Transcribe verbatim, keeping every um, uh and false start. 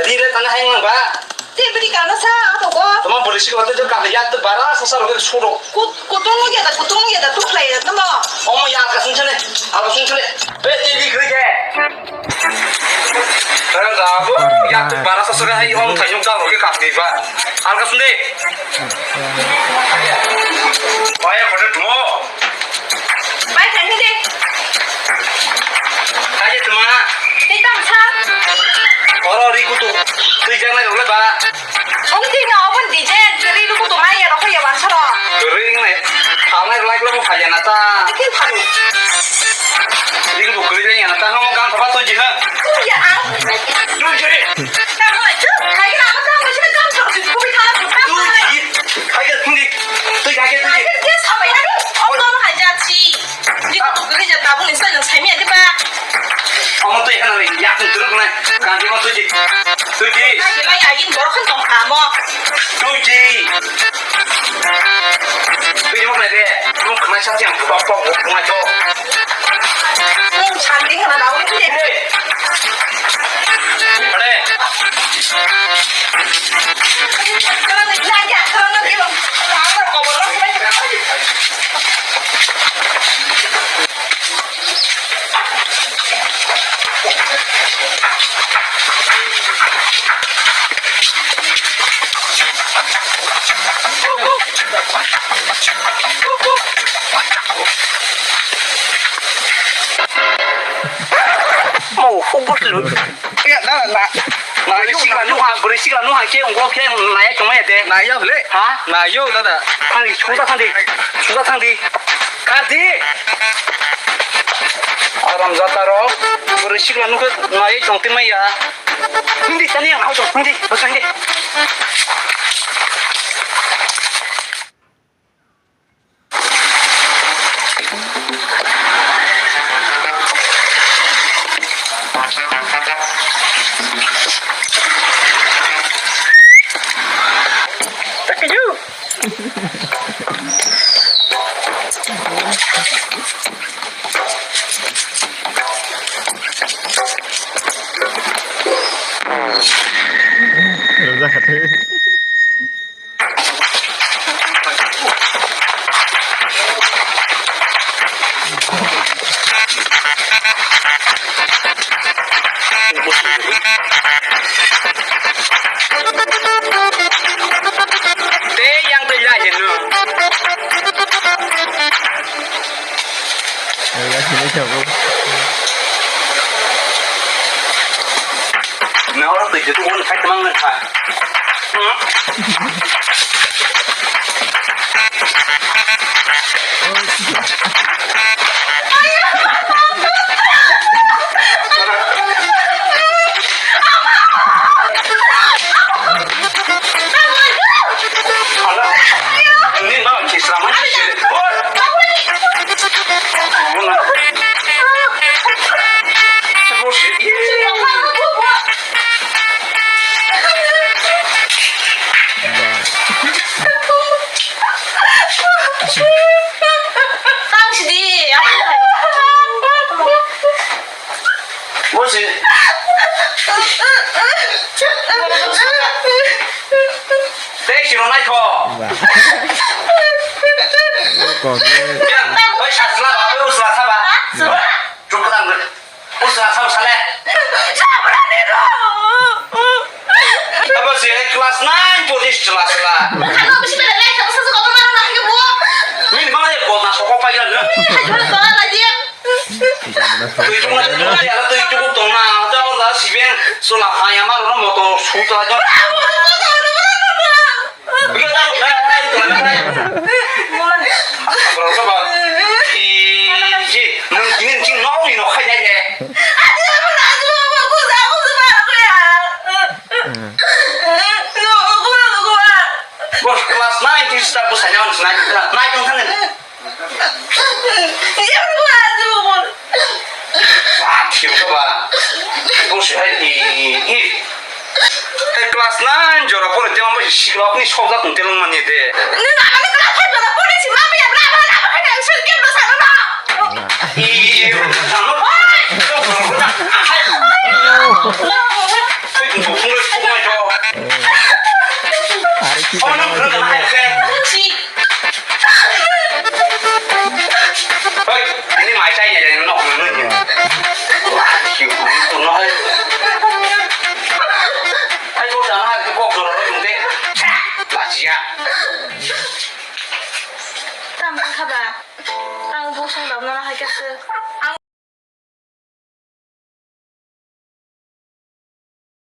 Tile tana hai mang ba. Te bini kano sa ang togo. Tamo bwrwi sikla te kami yak te bara sa sa rok suro. Kut-, kutung ya da, kutung ya da, tu khlai da, tamo. Omo ya ka sung chane. Alo sung chane. Be te bi kri ke. Tara da bo ya te bara sa sa hai om thai nyung ka ro ke ka ni ba. Al ka sung de. Oya khote tumo. Bai thang de. Kaje tuma. Te tam sa. Oro ri kutu. Tui jangnai rok le ba. Ong ti no obon di je. Ri kutu mai ya rok ya wan soro. Ri ngai. Thangnai rok lai mo phai na ta. Tin thang. Ri kutu kri le ya na ta. Hamo kam thaba tu ji ha. Tu ya ang. Tu ji. Kam mo tu. Kai na mo kam mo ji kam so. Ku bi thang. Tu ji. Kai ga tu ji. Tu ji kai ga tu ji. Kai ga sabai na. Om no ha ja chi. Ni ko guri ja tabuk ni sai nang sai mi adi ba. Omo twi khana le yak ni turuk nai. Kanti mo tuji. Tuji. Ai, ai, ai, borok khan tong kha mo. Tuji. Tuji mo khna de. Mo khna sa yang pok pok mo khna cho. Mo sandi khana da mo tuji. Ade. Mo, focus lu. Ya, na, na, na, Bwrwi sikla nuha, bwrwi sikla nuha khe ungkok khe naya chongmaya de. Naya hole. Ha? Nayo, dada. Thangdi, suda thangdi. Suda thangdi. Kardi. Aram jataro. Bwrwi sikla nukhe naya chongtimaya. Hindi, tani ang hau chong, hindi, bwsang de. Tei yang tei lai no. Nang oro twi jutu wng khai tmang nang kha. Hmm? Bosi. Tei siro naikho. Ba. Kok ni. Ya, oi sasla ba, oi usla saba. Ba. Chukran. Usla saba sale. Abo si class nine pori sila sila. Nini mana ya kota soko pa ya. Twi chukna twi chukna ya twi chukuk tongna ta orda sibeng sola phai ama rok motor suta jok. Nung tini ching nong ni nok khai nai ne. Bos class nine twi sita bwsai nai nai tong thang. Ba, thik ba. Bo se hai ni, ni. Hai class nine jora pore te amo sikla ni sok jak tong telong mani de. Nung ani class nine jora pore si mami ya bra bra bra bra sir ke bra sa na. I, ano. Hai. Twi tong tong Haba, ang bosong dabna na hai khe se.